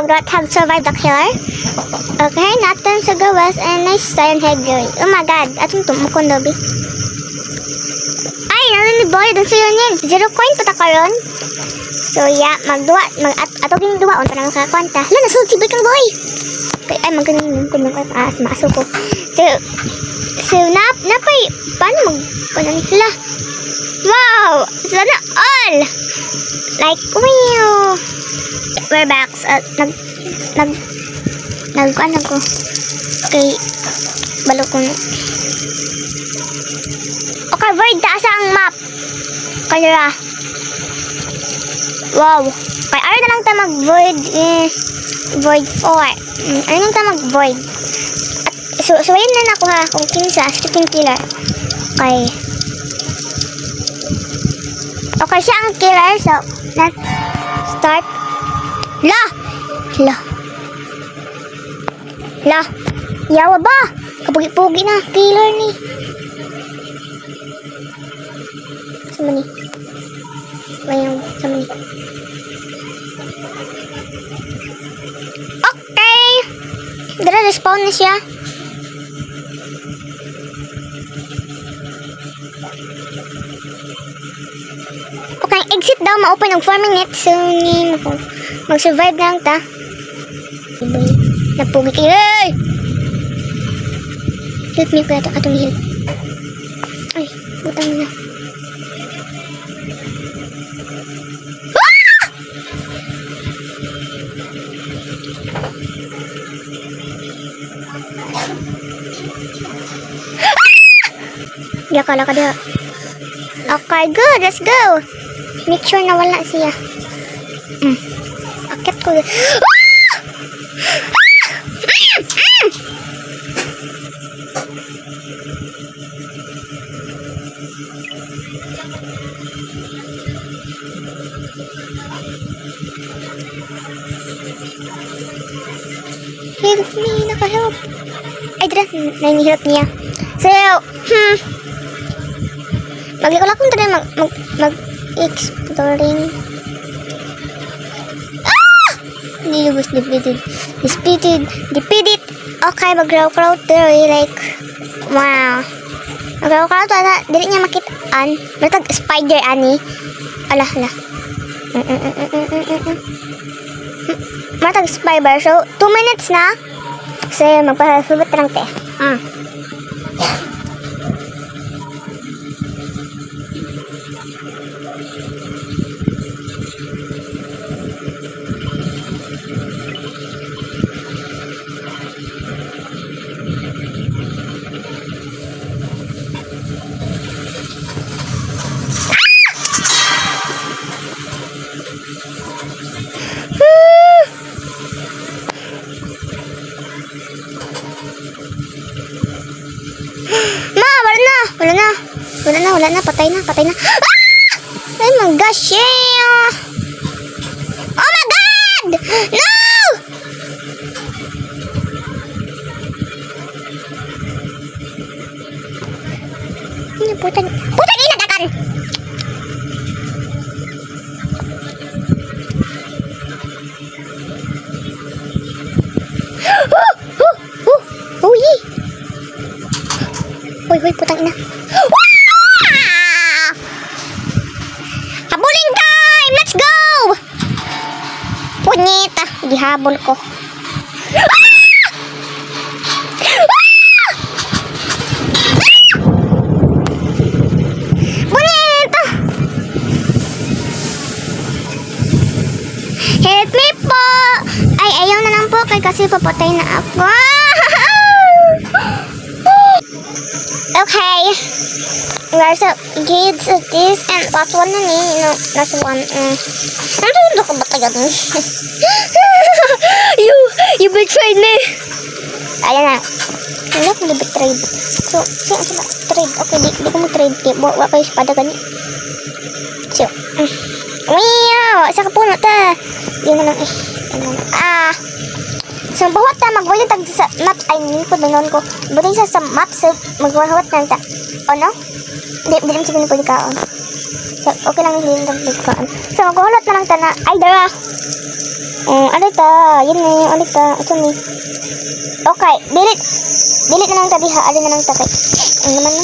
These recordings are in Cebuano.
Groundhog survive the killer. Okay, natin sa gawas and nice silent head girl. Oh my God, atong tumukon daw bi. Ay, naroon ni boy, dun sa'yo niyan. 0 coin pa ta karon. So yeah, magduwa, mag ato gini duwa unta na makakwanta. Hala, nasulod si boy kang boy. Kay ay maganing kun mag maaso ko. So na napay paano mag kuno ni hala. Wow, sana all. Like wow. We're back. So, nag nag nag ano ko. Kay balo ko. Okay, void ta asa ang map. Kaya wow. Kay ara na lang ta mag void eh, void 4. Ara lang ta mag void. At so ayun na nako ha kung kinsa speaking killer. Kay okay siya ang killer, so let's start. La! La. La. Yawa ba? Kapugi-pugi na killer ni. Sama ni. Mayang sama ni. Okay. Dara respawn na siya. Okay, exit daw ma-open og 4 minutes. So ni mag-survive lang ta. Napugi kayo. Hey! Help me kuya atong help. Ay, butang na. Ah! Gakala ka diha. Okay, good. Let's go. Make sure na wala siya. Akit ko. Ah! Help me, naka-help. Ay, dira, nanihilap niya. So, mag-ikula kong dira mag-exploring. Ah! Hindi was defeated. Defeated. Defeated. Okay, mag-grow-crowd there. Like, wow. Mag-grow-crowd, wala. Dili niya makitaan. Matag spider, ani. Ala, ala. Matag spider. So, 2 minutes na. So, magpasubot lang te. Ma, wala na. Wala na. Wala na, wala na. Patay na, patay na. Ah! Oh my gosh, yeah! Oh my God! No! Ano, putang ina, dagan! Oh! Oh! Oh! Oh, yee! Uy, uy, putang ina. Wah! Habulin time! Let's go! Punyeta, gihabol ko. Ah! Ah! Punyeta! Help me po! Ay, ayaw na lang po kay kasi papatay na ako. Okay. There's a kids of this and last one na ni. No, last one. Ano ka ba tayo? You betrayed me. Ayan na. Ano kung betrayed? So, siya sila trade. Okay, di ko mo trade. Di wa kayo espada gani. So, wow, sa kapuno ta. Yun na lang eh. Yun na lang. Ah. So, bawat ta magbuhat tag sa maps ay nilipod na noon ko. Buti sa maps so, magbuhat na ta. O no? Di naman siguro pwede kaon. So, okay lang hindi naman pwede kaon. So, maghuhulot na lang ta na ay dara. Alita, yun na yung alita. Ito ni. Okay, delete. Delete na lang tabi ha. Ali na lang tabi. Ano naman na?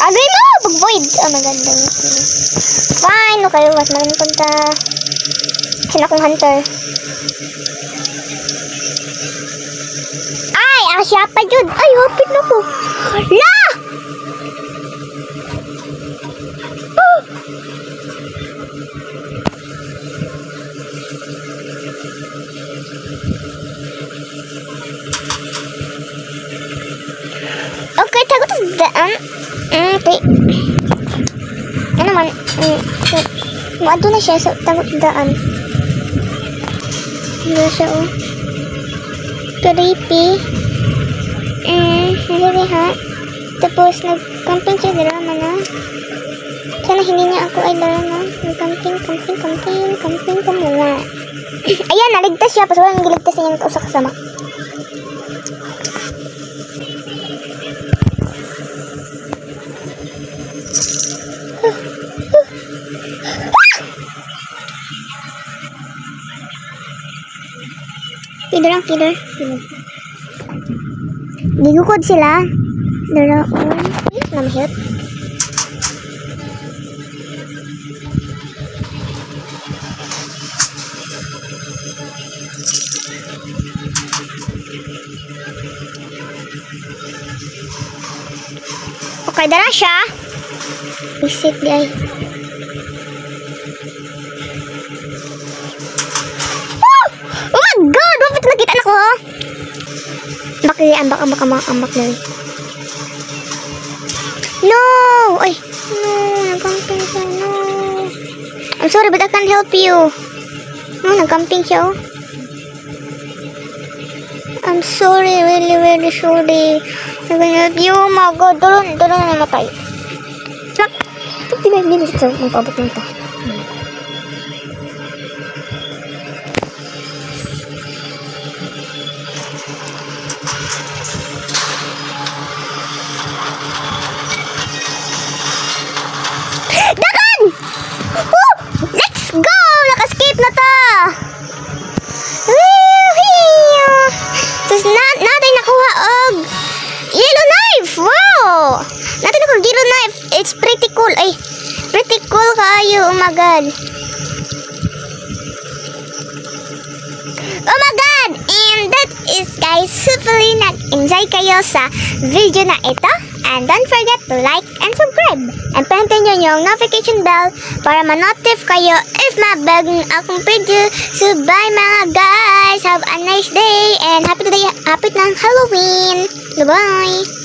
Agay mo! Pag-void! Oh my God. Fine. Okay, was man punta. Sino akong hunter? Ay! Ang siya pa yun! Ay, hapit na ko! La! Oh! Okay, tago to daan. Okay. Ano man? Okay. Maado na siya sa tago daan. Ano siya, oh. Creepy. Hindi ha. Tapos, nag-camping siya. Drama na. Sana hindi niya ako ay drama. Nag-camping, camping, camping, camping ka muna. Ayan, naligtas siya. Pasok lang giligtas niya yung usa kasama. Feeder lang, feeder. Gigukod sila. Dara, oh. Namahit. Okay, dara siya. Visit di ay. Oh! Oh my God! Bakit nakita na ko? Baka ambak, ambak, ambak, ambak na rin. No! Ay! No! Nag-camping siya. No! I'm sorry, but I can't help you. No, nag-camping siya, oh. I'm sorry. Really, really sorry. I can't help you. Oh my God. Tulon, tulon na namatay. 59 minutes. So, magpaabot lang ito. Dagan! Woo! Let's go! Naka-escape na ta! Woo! Tapos natin nakuha og yellow knife! Wow! Natin nakuha yellow knife. It's pretty cool. Ay, pretty cool kaayo. Oh my God. Oh my God! And that is, guys, hopefully nag-enjoy kayo sa video na ito. And don't forget to like and subscribe. And pindutin nyo yung notification bell para ma-notif kayo if mabagong akong video. So bye mga guys! Have a nice day and happy today, happy ng Halloween! Bye-bye!